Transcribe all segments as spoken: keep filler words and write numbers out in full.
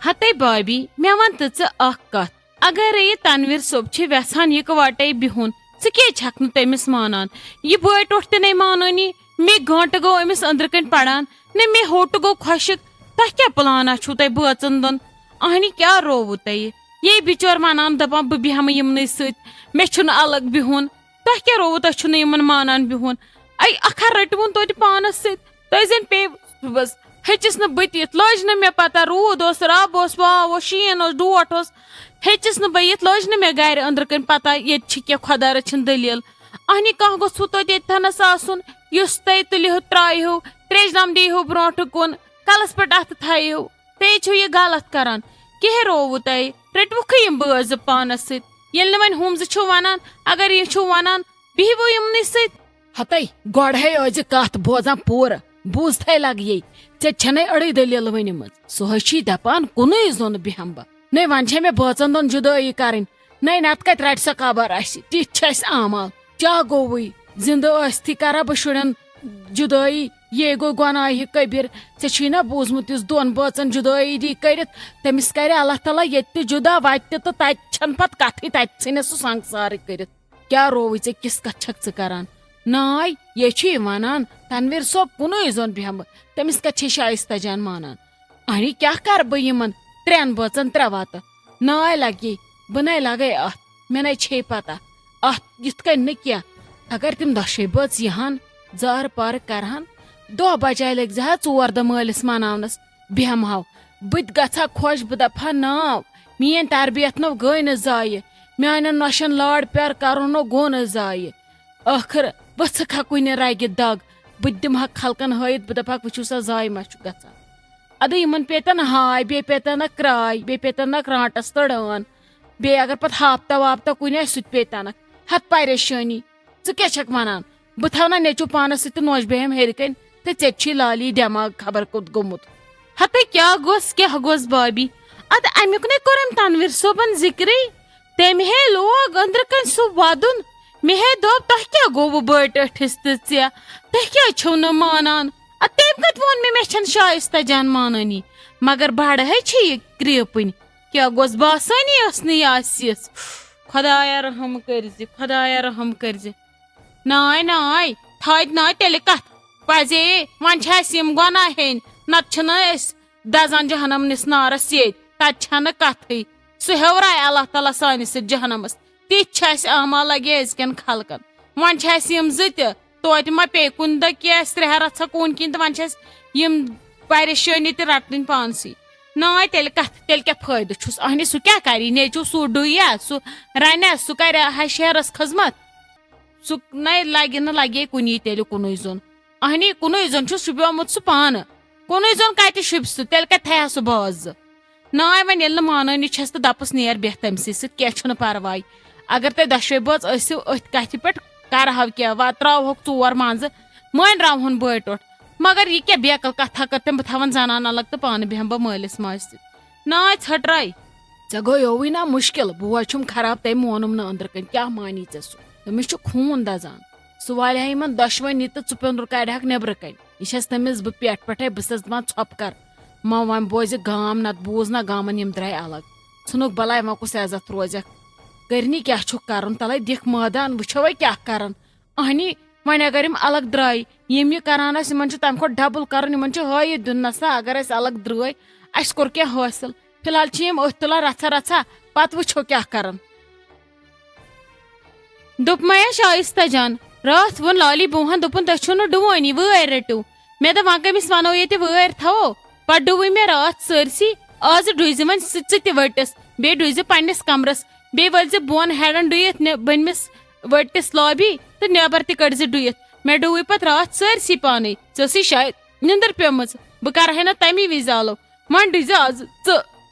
ہتے بابی، مےٚ وَن تہٕ ژٕ اکھ کتھ۔ اگرے یہِ تنویر صٲب چھِ یژھان یِکوٹے بِہُن، ژٕ کیازِ چھکھ نہٕ تٔمِس مانان؟ یہِ بٲے ٹوٹھ تہِ نے مانٲنی۔ مےٚ گٲنٹہٕ گوٚو أمِس أنٛدرٕ کنۍ پران، نہ مےٚ ہوٚٹ گوٚو خۄشک۔ تۄہہِ کیٛاہ پلانا چھُو تۄہہِ بٲژن دۄن؟ اہنی کیٛاہ رووُ تۄہہِ؟ یے بِچور ونان دپان بہٕ بیٚہمہٕ یِمنٕے سۭتۍ، مےٚ چھُنہٕ الگ بِہُن۔ تۄہہِ کیٛاہ رووُ؟ تۄہہِ چھُنہٕ یِمن مانان بِہُن۔ اے اکھر رٔٹِوُن توتہِ پانس سۭتۍ، تۄہہِ زن پیٚیہِ صُبحس۔ ہیٚچِس نہٕ بہٕ تہِ یِتھ، لٔج نہٕ مےٚ پتہ، روٗد اوس، رب اوس، واو اوس، شیٖن اوس، ڈوٹھ اوس۔ ہیٚچِس نہٕ بہٕ یِتھ، لٔج نہٕ مےٚ گرِ أنٛدرٕ کنۍ پتہ ییٚتہِ چھِ کینٛہہ خۄدا رٔچھِن دٔلیٖل۔ اہنی کانٛہہ گوٚژھوُ توتہِ ییٚتہِ تھنس آسُن، یُس تۄہہِ تُلہِ ہیو، ترٛایہِ ہیو، ترٛیش دام دی ہیو برونٛٹھٕ کُن، کلس پٮ۪ٹھ اتھٕ تھایہِ ہیو۔ تے چھِو یہِ غلط کران۔ کیٛاہ رووُ تۄہہِ؟ رٔٹوُکھٕے یِم بٲژ زٕ پانس سۭتۍ۔ ییٚلہِ نہٕ وۄنۍ ہُم زٕ چھِو ونان، اگر یہِ چھِو ونان، بِہِوٕ یِمنٕے سۭتۍ۔ ہتے، گۄڈٕ ہے ٲسۍ زِ کتھ بوزان پوٗرٕ، بوٗزتھے لگیے، ژےٚ چھنَے أڑٕے دٔلیٖل ؤنمٕژ۔ سُہ ہے چھی دپان، کُنُے زوٚن بیٚہمہٕ بہٕ۔ نے وۄنۍ چھے مےٚ بٲژن دۄن جُدٲیی کرٕنۍ، نے نتہٕ کتہِ رٹہِ سۄ قبر اسہِ؟ تِتھۍ چھِ اسہِ اعمال۔ کیٛاہ گوٚوُے؟ زندٕ ٲسۍتھٕے کرا بہٕ شُرٮ۪ن جُدٲیی؟ یے گوٚو گۄناہہِ کبیٖر۔ ژےٚ چھُے نا بوٗزمُت، یُس دۄن بٲژن جُدٲیی دی کٔرِتھ، تٔمِس کرِ اللہ تعالیٰ ییٚتہِ تہِ جُدا، وتہِ تہِ، تہٕ تتہِ چھنہٕ پتہٕ کتھٕے، تتہِ ژھٕنہِ سُہ سنگسارٕے کٔرِتھ۔ کیٛاہ رووُے ژےٚ؟ کِژھ کتھ چھکھ ژٕ کران؟ ناے، یے چھُ یہِ ونان، تنویر صٲب کُنُے زوٚن بیٚہمہٕ، تٔمِس کتہِ چھے شایستہ جان مانان؟ اہنی کیٛاہ کرٕ بہٕ یِمن ترٛٮ۪ن بٲژن ترٛےٚ وتہٕ؟ ناے لگی، بہٕ نے لگے اتھ، مےٚ نے چھے پتہ اتھ یِتھ کٔنۍ نہٕ کینٛہہ۔ اگر تِم دۄشوے بٲژ یِہن، زارٕ پارٕ کرہن، دۄہ بجاے لٔگۍ زِ ہا ژور دۄہ مٲلِس مناونس، بیٚہمہٕ ہاو۔ بہٕ تہِ گژھٕ ہا خۄش، بہٕ دپہٕ ہا ناو، میٲنۍ تربیت نو گٔے نہٕ ضایہِ، میانٮ۪ن نۄشن لاڈ پیار کرُن نو گوٚو نہٕ ضایہِ۔ ٲخٕر ؤژھٕکھ ہا کُنہِ رگہِ دگ، بہٕ تہِ دِمہٕ ہا خلقن ہٲیِتھ، بہٕ دپہٕ ہاکھ، وٕچھِو سا ضایہِ ما چھُ گژھان۔ ادٕ یِمن پیتن ہاے، بیٚیہِ پیتن نہ کراے، بیٚیہِ پیتن نہ کرانٹس تہٕ ڈٲن، بیٚیہِ اگر پتہٕ ہاپتہ واپتہ کُنہِ آسہِ، سُہ تہِ پیتنکھ۔ ہتھ پریشٲنی، ژٕ کیٛاہ چھکھ ونان؟ بہٕ تھاونہ نیٚچو پانس سۭتۍ تہٕ نوش بیہم ہیٚرِ کنۍ، تہٕ ژےٚ تہِ چھُے لالی دٮ۪ماغ خبر کوٚت گوٚمُت۔ ہتے کیٛاہ گوٚژھ، کیٛاہ گوٚژھ بابی؟ ادٕ امیُک نے کوٚر أمۍ تنویر صٲبن ذکرٕے۔ تٔمۍ ہے لوگ أنٛدرٕ کنۍ سُہ ودُن۔ مےٚ ہے دوٚپ، تۄہہِ کیٛاہ گوٚوٕ بٲے ٹٲٹھِس تہٕ ژےٚ؟ تُہۍ کیٛازِ چھِو نہٕ مانان؟ ادٕ تٔمۍ کتہِ ووٚن مےٚ، مےٚ چھنہٕ شایستہ جان مانٲنی؟ مگر بڑٕ ہے چھِ یہِ کرٛیپٕنۍ۔ کیٛاہ گوٚژھ باسٲنی ٲسنٕے آسٮ۪س؟ خۄدایا رحم کٔرزِ، خۄدایا رحم کٔرزِ۔ ناے، ناے، تھٲوِتھ ناے تیٚلہِ کتھ۔ پزے، وۄنۍ چھِ اسہِ یِم گۄناہ ہیٚنۍ، نتہٕ چھِنہٕ أسۍ دزان جہنم نِس نارس ییٚتۍ، تتہِ چھنہٕ کتھٕے۔ سُہ ہیوٚرایہِ اللہ تعالیٰ سانہِ سۭتۍ جہنمس۔ تِتھۍ چھِ اسہِ اعمال لگے أزکٮ۪ن خلقن۔ وۄنۍ چھِ اسہِ یِم زٕ تہِ، توتہِ ما پیٚیہِ کُنہِ دۄہ کینٛہہ اسہِ ترٛےٚ رژھا کوٗن کِنۍ، تہٕ وۄنۍ چھِ اسہِ یِم پریشٲنی تہِ رٹٕنۍ پانسٕے۔ ناے تیٚلہِ کتھ، تیٚلہِ کیٛاہ فٲیدٕ چھُس؟ اہنہِ سُہ کیٛاہ کرِ؟ نیٚچو سُہ ڈُیہ، سُہ رنہ، سُہ کرِ ہا شہرس خدمت؟ سُہ نے لگہِ نہٕ، لگے کُنی تیٚلہِ کُنُے زوٚن۔ اہنی، کُنُے زوٚن چھُ شوٗبیومُت سُہ پانہٕ۔ کُنُے زوٚن کتہِ شوٗبہِ سُہ؟ تیٚلہِ کتہِ تھایہِ ہا سُہ باز زٕ؟ ناے، وۄنۍ ییٚلہِ نہٕ مانٲنی چھس تہٕ دپُس نیر بیٚہہ تٔمۍ سٕے سۭتۍ، کینٛہہ چھُنہٕ پرواے۔ اگر تۄہہِ دۄشوے بٲژ ٲسِو أتھۍ کتھِ پٮ۪ٹھ، کرہو کینٛہہ، وا ترٛاوہوکھ ژور منٛزٕ، مٲنۍ راوہون بٲے ٹوٹھ۔ مگر یہِ کیٛاہ بیقل کتھا کٔر تٔمۍ؟ بہٕ تھاوَن زنان الگ تہٕ پانہٕ بیٚہمہٕ بہٕ مٲلِس ماجہِ سۭتۍ۔ ناے ژھٔٹراے۔ ژےٚ گوٚو یووُے نا مُشکِل، بوے چھُم خراب، تٔمۍ مونُم نہٕ أنٛدرٕ کَنۍ، کیٛاہ مانی ژےٚ سُہ؟ تٔمِس چھُ خوٗن دَزان۔ سُہ والہِ ہا یِمَن دۄشوٕنی تہٕ ژٕ پیوٚنٛدُر کَڑِ ہاکھ نٮ۪برٕ کَنۍ۔ یہِ چھَس تٔمِس بہٕ پٮ۪ٹھ پٮ۪ٹھَے، بہٕ چھَس دَپان ژھۄپہٕ کَر، ما وۄنۍ بوزِ گام، نَتہٕ بوٗز نہ گامَن یِم درٛاے الگ۔ ژھٕنُکھ بَلاے، وۄنۍ کُس عزت روزٮ۪کھ؟ کٔرنی کیٛاہ چھُکھ کَرُن؟ تَلَے دِکھ مٲدان، وٕچھو وۄنۍ کیٛاہ کَرَن۔ اہنی، وۄنۍ اگر یِم الگ درٛاے، یِم یہِ کران ٲسۍ، یِمن چھُ تمہِ کھۄتہٕ double کرُن، یِمن چھُ ہٲیِتھ دیُن، نسا اگر أسۍ الگ درٛٲے، اَسہِ کوٚر کینٛہہ حٲصِل۔ فی الحال چھِ یِم أتھۍ تُلان رژھا رژھا، پتہٕ وٕچھو کیٛاہ کرن۔ دوٚپمَے شایستہ جان، راتھ ووٚن لالی بوہن، دوٚپُن، "تۄہہِ چھُو نہٕ ڈُوٲنی، وٲرۍ رٔٹِو۔" مےٚ دوٚپ، "وۄنۍ کٔمِس وَنو ییٚتہِ وٲرۍ تھاوو؟" پتہٕ ڈُوٕے مےٚ راتھ سٲرسٕے۔ آزٕ ڈُوزِ وۄنۍ سُہ ژٕ تہِ ؤٹِس، بیٚیہِ ڈُوزِ پننِس کمرس، بیٚیہِ ؤلزِ بۄن ہیرن ڈُیِتھ نہِ-، بٔنمِس ؤٹِس لابی تہٕ نٮ۪بر تہِ کٔڑزِ ڈُیِتھ۔ مےٚ ڈُوٕے پتہٕ راتھ سٲرسٕے پانے۔ ژےٚ ٲسٕے شاید نِندٕر پیمٕژ۔ بہٕ کرہے نہ تمی وِزِ آلو۔ وۄنۍ ڈُزِ آز ژٕ۔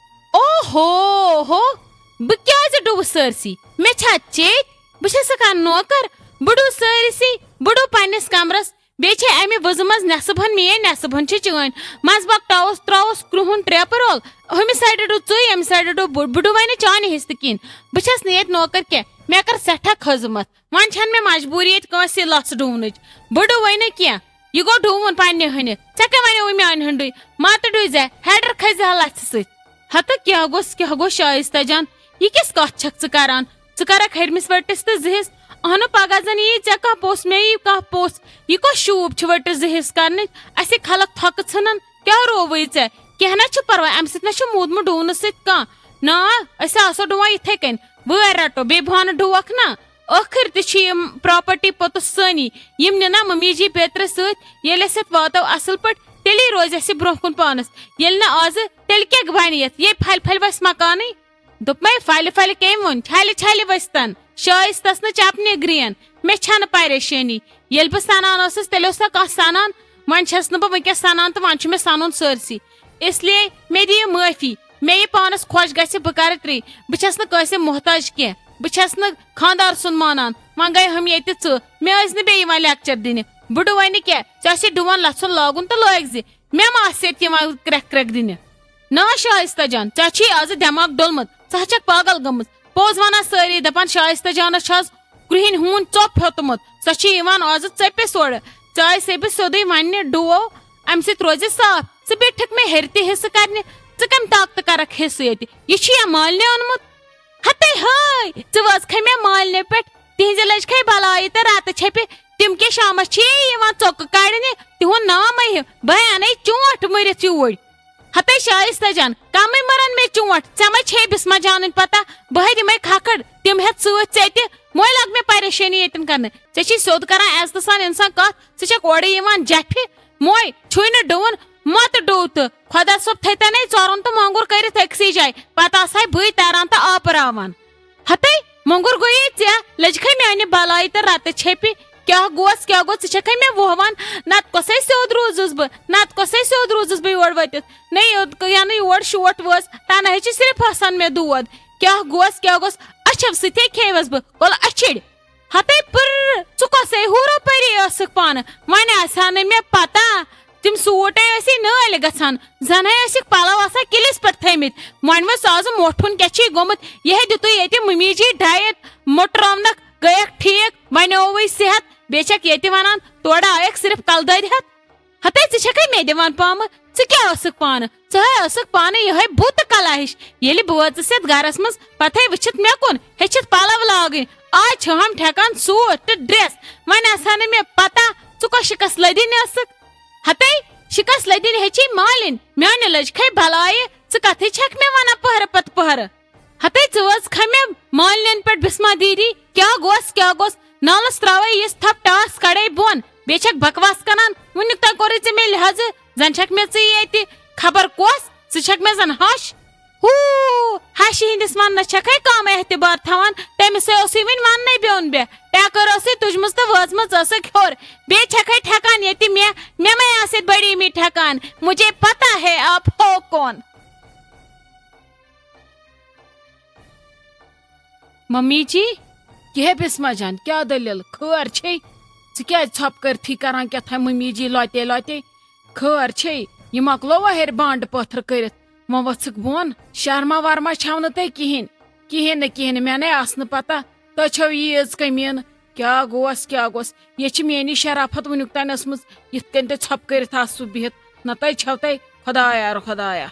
او ہو ہو، بہٕ کیازِ ڈُوٕ سٲرسٕے؟ مےٚ چھا چیٚتۍ؟ بہٕ چھَس سا کانٛہہ نوکر؟ بہٕ ڈُو سٲرسٕے، بہٕ ڈُو پننِس کمرس۔ بیٚیہِ چھے امہِ وٕزٕ منٛز نٮ۪صٕب ہن میٲنۍ، نٮ۪صٕب ہن چھِ چٲنۍ۔ منٛزباگ ٹاوُس ترٛاوُس کرٛہُن ٹریپہٕ رول، ہُمہِ سایڈٕ ڈُو ژٕے، ییٚمہِ سایڈٕ ڈُو بہٕ، بہٕ ڈُوے نہٕ چانہِ حصہٕ کِہینۍ۔ بہٕ چھَس نہٕ ییٚتہِ نوکر کینٛہہ، مےٚ کر سٮ۪ٹھاہ خدمت۔ وۄنۍ چھَنہٕ مےٚ مجبوٗری ییٚتہِ کٲنٛسہِ لژھ ڈُونٕچ۔ بہٕ ڈُوے نہٕ کینٛہہ۔ یہِ گوٚو ڈُوُن پننہِ ہٕنہِ۔ ژےٚ کیٛاہ وَنیووُے میٛانہِ ہٕنٛدُے؟ ما تہٕ ڈُوزِ، ہیڈر کھٔسہِ ہا لژھِ سۭتۍ۔ ہتہٕ کیٛاہ گوٚژھ، کیٛاہ گوٚو شایستہ جان؟ یہِ کِژھ کتھ چھکھ ژٕ کران؟ ژٕ کرکھ ہیٚرمِس ؤٹِس تہٕ زٕ حصہٕ۔ اہنُو، پگاہ زن یی ژےٚ کانٛہہ پوٚژھ، مےٚ یی کانٛہہ پوٚژھ۔ یہِ کۄس شوٗب چھِ ؤٹِس زٕ حصہٕ کرنٕچ؟ اسہِ خلق تھۄکہٕ ژھٕنان۔ کیٛاہ رووٕے ژےٚ؟ کینٛہہ نہ چھُ پرواے، امہِ سۭتۍ نہ چھُ موٗدمُت ڈوٗنہٕ سۭتۍ کانٛہہ۔ نا، أسۍ آسو ڈُوان یِتھے کٔنۍ۔ وٲرۍ رٹو، بیٚیہِ بہانہٕ ڈُوکھ نا۔ ٲخٕر تہِ چھِ یِم پراپرٹی پوٚتُس سٲنی۔ یِم نِنا ممی جی بیترِ سۭتۍ۔ ییٚلہِ أسۍ اتھ واتو اصل پٲٹھۍ، تیٚلی روزِ اسہِ برونٛہہ کُن پانس۔ ییٚلہِ نہٕ آزٕ، تیٚلہِ کیٛاہ بنہِ یتھ؟ یے پھلہِ پھلہِ وسہِ مکانٕے۔ دوٚپمَے، پھلہِ پھلہِ کٔمۍ ووٚن؟ چھلہِ چھلہِ ؤسۍتن۔ شایستس نہٕ چپنہِ گرٛین۔ مےٚ چھنہٕ پریشٲنی۔ ییٚلہِ بہٕ سنان ٲسٕس، تیٚلہِ اوس سا کانٛہہ سنان؟ وۄنۍ چھس نہٕ بہٕ وٕنکیٚس سنان تہٕ وۄنۍ چھُ مےٚ سنُن سٲرسٕے۔ اس لیے مےٚ دِیِو معٲفی۔ مےٚ یہِ پانس خۄش گژھِ، بہٕ کرٕ ترٛی۔ بہٕ چھس نہٕ کٲنٛسہِ محتاج کینٛہہ۔ بہٕ چھس نہٕ خانٛدار سُنٛد مانان۔ وۄنۍ گٔے ہُم ییٚتہِ ژٕ۔ مےٚ ٲسۍ نہٕ بیٚیہِ یِوان لیکچر دِنہِ۔ بہٕ ڈُوَے نہٕ کینٛہہ۔ ژےٚ آسہِ ڈُوَن لژھُن لاگُن تہٕ لٲگۍ زِ۔ مےٚ ما آسہِ ییٚتہِ یِوان کرٛٮ۪کھ کرٛٮ۪کھ دِنہِ؟ نا شایستہ جان، ژےٚ چھُے آزٕ دٮ۪ماغ ڈوٚلمُت، ژٕ ہا چھکھ پاگل گٔمٕژ۔ پوٚز ونان سٲری دپان شایستہ جانس چھِ آز کرٛہِنۍ ہوٗن ژوٚپ ہیوٚتمُت، سۄ چھِ یِوان آزٕ ژٔپِس اورٕ۔ ژےٚ آسے بہٕ سیوٚدُے وننہِ ڈُوو، امہِ سۭتۍ روزِ صاف۔ ژٕ بیٹھکھ مےٚ ہیٚرِ تہِ حصہٕ کرنہِ، ژٕ کمہِ طاقتہٕ کرکھ حصہٕ ییٚتہِ؟ یہِ چھُ یا مالنہِ اوٚنمُت؟ ہتے ہاے، ژٕ وٲژکھے مےٚ مالنہِ پٮ۪ٹھ، تِہنزِ لٔجکھے بلایہِ تہٕ رتہٕ چھپہِ۔ تِم کیٛاہ شامس چھِ یِوان ژۄکہٕ کڑنہِ؟ تِہُنٛد نام مہ ہیٚو، بہٕ ہے انَے چونٛٹھ مٔرِتھ یوٗرۍ۔ ہتے شایستہ جان، کمٕے مہ رن مےٚ چونٛٹھ، ژےٚ ما چھے بسمہ جانٕنۍ پتہ؟ بہٕ ہے دِمے کھکھٕڑ، تِم ہٮ۪تھ سۭتۍ ژےٚ تہِ۔ مۄے لگ مےٚ پریشٲنی ییٚتٮ۪ن کرنہِ۔ ژےٚ چھے سیوٚد کران عزتہٕ سان انسان کتھ، ژٕ چھکھ اورٕ یِوان جپھِ۔ مۄے چھُے نہٕ ڈُوُن، متہٕ ڈُو تہٕ۔ خۄدا صٲب تھٲوتَنے ژورُن تہٕ مۄنٛگُر کٔرِتھ أکسٕے جایہِ۔ پتہٕ آسہٕ ہاے بٕے تران تہٕ آپراوان۔ ہتے، مۄنٛگُر گوٚیے ژےٚ، لٔجکھے میانہِ بلایہِ تہٕ رتہٕ چھیٚپہِ۔ کیٛاہ گوس، کیٛاہ گوٚو، ژٕ چھکھے مےٚ ووہوان؟ نتہٕ کۄسے سیوٚد روٗزٕس بہٕ، نتہٕ کۄسے سیوٚد روٗزٕس بہٕ یور وٲتِتھ؟ نے یوت، ینہٕ یور شوٹھ وٲژ، تنہے چھِ صرف آسان مےٚ دود۔ کیٛاہ گوس، کیٛاہ گوس، اچھو سۭتے کھیوس بہٕ، کۄلہٕ اچھِڑ۔ ہتے پٕر، ژٕ کۄسے حورو پری ٲسٕکھ پانہٕ؟ وۄنۍ آسہِ ہا نہٕ مےٚ پتہ، تِم سوٗٹے ٲسی نٲلۍ گژھان، زنہے ٲسِکھ پلو آسان کِلِس پٮ۪ٹھ تھٲومٕتۍ۔ وۄنۍ وۄنۍ سُہ آز موٹھُن کیٛاہ چھُے گوٚمُت؟ یِہے دِتُے ییٚتہِ مُمی جی ڈایٹ، مۄٹروونکھ، گٔیکھ ٹھیٖک، وۄنۍ اووُے صحت، بیٚیہِ چھکھ ییٚتہِ ونان تورٕ آیکھ صرف کلہٕ دٲدۍ ہٮ۪تھ۔ ہتے ژٕ چھکھے مےٚ دِوان پامہٕ؟ ژٕ کیٛاہ ٲسٕکھ پانہٕ؟ ژٕ ہے ٲسٕکھ پانہٕ یِہے بُت کلا ہِش۔ ییٚلہِ بہٕ وٲژٕس یتھ گرس منٛز، پتہے وٕچھِتھ مےٚ کُن، ہیٚچھِتھ پلو لاگٕنۍ۔ آز چھِ ہم ٹھیکان سوٗٹ تہٕ ڈریس۔ وۄنۍ آسہِ ہا نہٕ مےٚ پتہ ژٕ کۄس شکست لٔدِنۍ ٲسٕکھ۔ ہتے، شکست لٔدِنۍ ہیٚچھی مالِنۍ۔ میانہِ لٔجکھے بلایہِ، ژٕ کتھٕے چھکھ مےٚ ونان پٔہرٕ پتہٕ پٔہرٕ؟ ہتے ژٕ وٲژکھا مےٚ مالِنٮ۪ن پٮ۪ٹھ بسمہ دیدی؟ کیٛاہ گوس، کیٛاہ گوس؟ نالس تراوے یِژھ تھپھ ٹاس کڑے بۄن۔ بیٚیہِ چھکھ بکواس کنان۔ وُنیُک تام کوٚرُے ژےٚ مےٚ لحاظہٕ، زن چھکھ مےٚ ژٕ ییٚتہِ خبر کۄس، ژٕ چھکھ مےٚ زن ہش۔ ہو، ہشہِ ہٕنٛدِس وننس چھکھے کم اعتبار تھاوان؟ تٔمِس ہے اوسُے وُنہِ وننَے بیوٚن بے۔ ٹیکر ٲسٕے تُجمٕژ تہٕ وٲژمٕژ ٲسٕکھ ہیوٚر۔ بیٚیہِ چھکھے ٹھیکان ییٚتہِ مےٚ، مےٚ مَے آسہِ بٔڑی می ٹھیکان۔ مجھے پتہ ہے آپ ہو کون۔ ممی جی۔ کیٛاہ بسمہ جان، کیٛاہ دٔلیٖل؟ خٲر چھے؟ ژٕ کیٛازِ ژھۄپہٕ کٔرتھٕے کران کیٛاہ تھام ممی جی لۄتے لۄتے؟ خٲر چھے؟ یہِ مۄکلووا ہیٚرِ بانٛڈٕ پٲتھٕر کٔرِتھ؟ وۄنۍ ؤژھٕکھ بۄن؟ شرما ورما چھَو نہٕ تۄہہِ کِہیٖنۍ؟ کِہیٖنۍ نہٕ، کِہیٖنۍ نہٕ، مےٚ نے آسہٕ نہٕ پتہ تۄہہِ چھَو ییٖژ کٔمیٖن۔ کیٛاہ گوس، کیٛاہ گوس؟ یہِ چھِ میٛٲنی شرافت وٕنیُک تام ٲسمٕژ یِتھ کٔنۍ تُہۍ ژھۄپہٕ کٔرِتھ آسہٕ سُہ بِہِتھ۔ نہ تۄہہِ چھَو تۄہہِ خۄدایا رو خۄدایا۔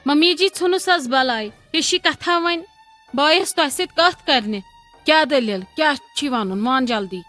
ممی جی، ژھٕنُس حظ بلاے، ہِشی کتھا وۄنۍ۔ بہٕ آیس تۄہہِ سۭتۍ کتھ کرنہِ۔ کیٛاہ دٔلیٖل؟ کیٛاہ چھی ونُن؟ مان جلدی۔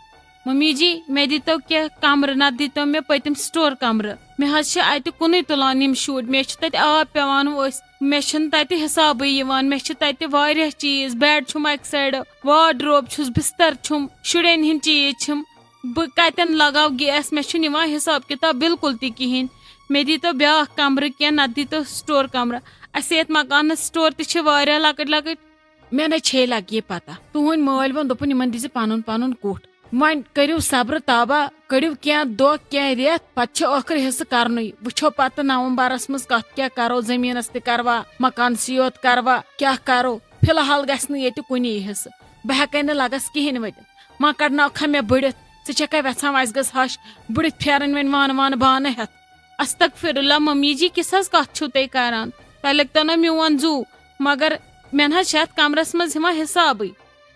ممی جی، مےٚ دیٖتو کینٛہہ کمرٕ، نتہٕ دیٖتو مےٚ پٔتِم سٹور کمرٕ۔ مےٚ حظ چھِ اتہِ کُنُے تُلان یِم شُرۍ۔ مےٚ چھِ تتہِ آب پٮ۪وان ؤسۍ۔ مےٚ چھُنہٕ تتہِ حسابٕے یِوان۔ مےٚ چھِ تتہِ واریاہ چیٖز، بیڈ چھُم اکہِ سایڈٕ، واڈروب چھُس، بستر چھُم، شُرٮ۪ن ہٕنٛدۍ چیٖز چھِم۔ بہٕ کتٮ۪ن لگاو گیس؟ مےٚ چھُنہٕ یِوان حساب کتاب بالکل تہِ کِہیٖنۍ۔ مےٚ دیٖتو بیٛاکھ کمرٕ کینٛہہ، نتہٕ دیٖتو سٹور کمرٕ۔ اسہِ یتھ مکانس سٹور تہِ چھِ واریاہ لۄکٕٹۍ لۄکٕٹۍ۔ مےٚ نے چھے لگہِ یہِ پتہ۔ تُہنٛدۍ مٲلۍ ووٚن، دوٚپُن، یِمن دِزِ پنُن پنُن کُٹھ۔ وۄنۍ کٔرِو صبرٕ تابا، کٔڑِو کینٛہہ دۄہ، کینٛہہ رٮ۪تھ، پتہٕ چھِ ٲخٕر حصہٕ کرنُے۔ وٕچھو پتہٕ نومبرس منٛز کتھ کیٛاہ کرو، زٔمیٖنس تہِ کروا، مکانسٕے یوت کروا، کیٛاہ کرو؟ فی الحال گژھِ نہٕ ییٚتہِ کُنی حصہٕ۔ بہٕ ہٮ۪کَے نہٕ لگس کِہیٖنۍ ؤنِتھ۔ وۄنۍ کڑناوکھا مےٚ بٔڑِتھ؟ ژٕ چھَکھا وٮ۪ژھان اَسہِ گٔژھ ہَش بٔڑِتھ پھیرٕنۍ وۄنۍ وانہٕ وانہٕ بانہٕ ہٮ۪تھ؟ استغفر اللہ، ممی جی، کِژھ حظ کتھ چھِو تُہۍ کران؟ تۄہہِ لٔگۍتو نا میون زُو، مگر مےٚ نہ حظ چھِ اتھ کمرس منٛز یِوان حسابٕے۔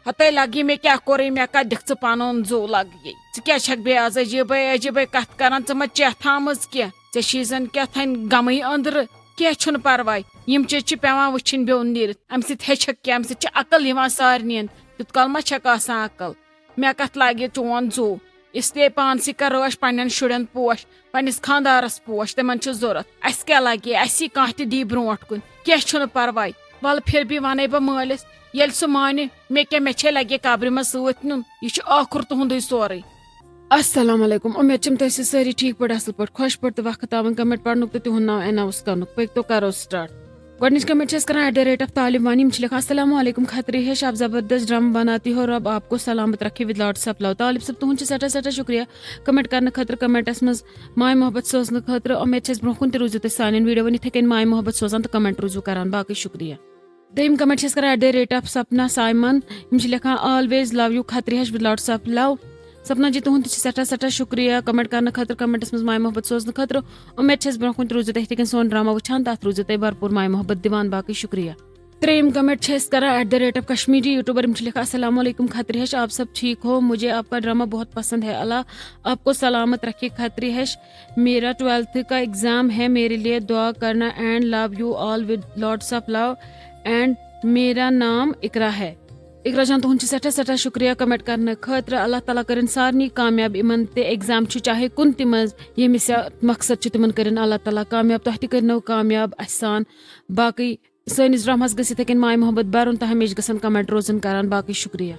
ہتے لگہِ مےٚ کیٛاہ کوٚرُے، مےٚ کتھ دِکھ ژٕ پنُن زُو لگہِ؟ ژٕ کیٛاہ چھکھ بیٚیہِ از عجیٖبے عجیٖبے کتھ کران؟ ژٕ ما چیتھ آمٕژ کینٛہہ؟ ژےٚ چھُے زن کیٛاہ تھانۍ غمٕے أنٛدرٕ۔ کینٛہہ چھُنہٕ پرواے، یِم چیٖز چھِ پٮ۪وان وٕچھِنۍ بیوٚن نیٖرِتھ۔ اَمہِ سۭتۍ ہیٚچھکھ کیٛاہ؟ اَمہِ سۭتۍ چھِ عقل یِوان سارنِین۔ تیُتھ کال ما چھکھ آسان عقل؟ مےٚ کتھ لگہِ چون زُو؟ اس لیے پانسٕے کر رٲچھ پننٮ۪ن شُرٮ۪ن پوش، پننِس خاندارس پوش، تِمن چھِ ضوٚرتھ۔ اسہِ کیٛاہ لگہِ؟ اسی کانٛہہ تہِ دی برونٛٹھ کُن، کینٛہہ چھُنہٕ پرواے۔ ولہٕ پھر بھی ونَے بہٕ مٲلِس، ییٚلہِ سُہ مانہِ، مےٚ کیٛاہ، مےٚ چھے لگہِ قبرِ منٛز سۭتۍ نیُن؟ یہِ چھُ ٲخُر تُہُنٛدُے سورُے۔ السلام علیکم، امید چھم تُہۍ ٲسِو سٲری ٹھیٖک پٲٹھۍ، اصل پٲٹھۍ، خۄش پٲٹھۍ تہٕ وقت تاوان کمنٹ پرنُک تہٕ تِہُنٛد ناو اناؤنس کرنُک۔ پٔکۍ تو کرو سٹارٹ۔ گۄڈٕنِچ کمنٹ چھِ أسۍ کران ایٹ دا ریٹ آف طالب وانی۔ یِم چھِ لیکھان، السلام علیکم کھتری ہیٚچھ، آپ زبردست ڈرام بناتے ہو، رب آپ کو سلامت رکھے with lots of love۔ طالب صٲب، تُہُنٛد چھُ سٮ۪ٹھاہ سٮ۪ٹھاہ شُکریہ کمنٹ کرنہٕ خٲطرٕ، کمنٹس منٛز ماے محبت سوزنہٕ خٲطرٕ۔ امید چھِ اَسہِ برونٛہہ کُن تہِ روٗزِو تُہۍ سانٮ۪ن ویڈیوَن یِتھَے کٔنۍ ماے محبت سوزان تہٕ کمنٹ روٗزِو کران۔ باقٕے شُکریہ۔ دوٚیِم کمنٹ چھِ أسۍ کران at the rate of Sapna Simon. یِم چھِ لیکھان، always love you کھتری ہیٚچھ with lots of love۔ سپنا جی، تُہُنٛد تہِ چھِ سٮ۪ٹھاہ سٮ۪ٹھاہ شُکریہ کمنٹ کرنہٕ خٲطرٕ، کمنٹس منٛز ماے محبت سوزنہٕ خٲطرٕ۔ امید چھَس برونٛہہ کُن تہِ روٗزِو تُہۍ یِتھَے کٔنۍ سون ڈرامہ وٕچھان، تَتھ روٗزِو تُہۍ بھرپوٗر ماے محبت دِوان۔ باقٕے شُکریہ۔ ترٛیٚیِم کمنٹ چھِ أسۍ کران at the rate of Kashmiri YouTuber. یِم چھِ لیکھان، السلام علیکم کھتری ہیٚچھ، آپ سب ٹھیک ہو؟ مجھے آپ کا ڈرامہ بہت پسند ہے، اللہ آپ کو سلامت رکھے کھتری ہیٚچھ۔ میرا ٹویلتھ کا ایگزام ہے، میرے لیے دعا کرنا، and love you all with lots of love, and میرا نام اقرا ہے۔ اقرا جان، تُہُنٛد چھُ سٮ۪ٹھاہ سٮ۪ٹھاہ شُکریہ کمنٹ کرنہٕ خٲطرٕ۔ اللہ تعالیٰ کٔرِن سارنٕے کامیاب، یِمن تہِ ایگزام چھُ، چاہے کُنہِ تہِ منٛز، ییٚمِس یہِ مقصد چھُ، تِمن کٔرِن اللہ تعالیٰ کامیاب۔ تۄہہِ تہِ کٔرنو کامیاب اَسہِ سان۔ باقٕے سٲنِس ڈراماہَس گٔژھ یِتھَے کٔنۍ ماے محبت بَرُن تہٕ ہمیشہِ گژھن کمنٹ روزُن کران۔ باقٕے شُکریہ۔